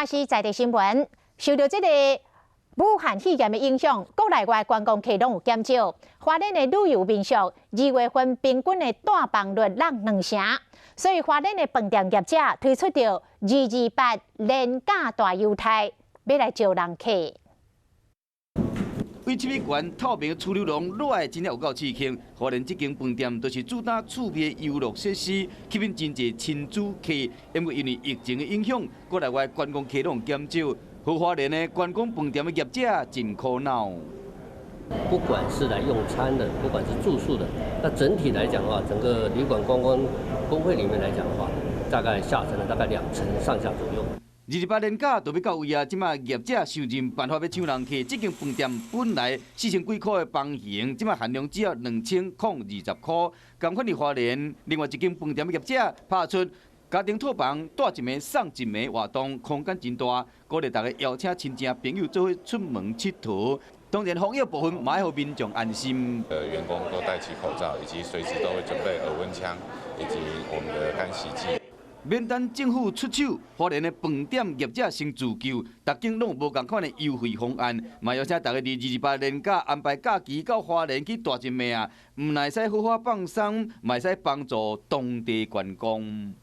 華視在地新聞，受著這个武漢肺炎的影響，國內外觀光客攏有減少。花蓮的旅遊民宿2月份平均的訂房率落兩成，所以花蓮的飯店業者推出著228連假大優待，欲來招人客。為七米懸透明儲流籠落來，真正有夠刺激。花蓮這間飯店就是主打趣味遊樂設施，吸引真濟親子客。因為疫情的影響，國內外觀光客攏減少，予花蓮的觀光飯店的業者真苦惱。不管是來用餐的，不管是住宿的，那整體來講的話，整個旅館觀光公會裡面來講的話，大概下沉了大概兩成上下左右。228連假就欲到位啊！這馬業者想盡辦法欲搶人客。這間飯店本來4000幾箍的房型，這馬限量只有2020塊。仝款佇花蓮，另外一間飯店的業者拍出家庭套房蹛一暝送一暝活動，空間真大，鼓勵大家邀請親戚朋友做伙出門𨑨迌。當然防疫部分嘛愛予民眾安心。員工都戴起口罩，以及隨時都會準備額溫槍，以及我們的乾洗劑。免等政府出手，花蓮的飯店業者先自救，逐間攏有無仝款的優惠方案，嘛邀請大家佇228連假安排假期到花蓮去蹛一暝啊，毋但會使好好放鬆，嘛會使幫助當地觀光。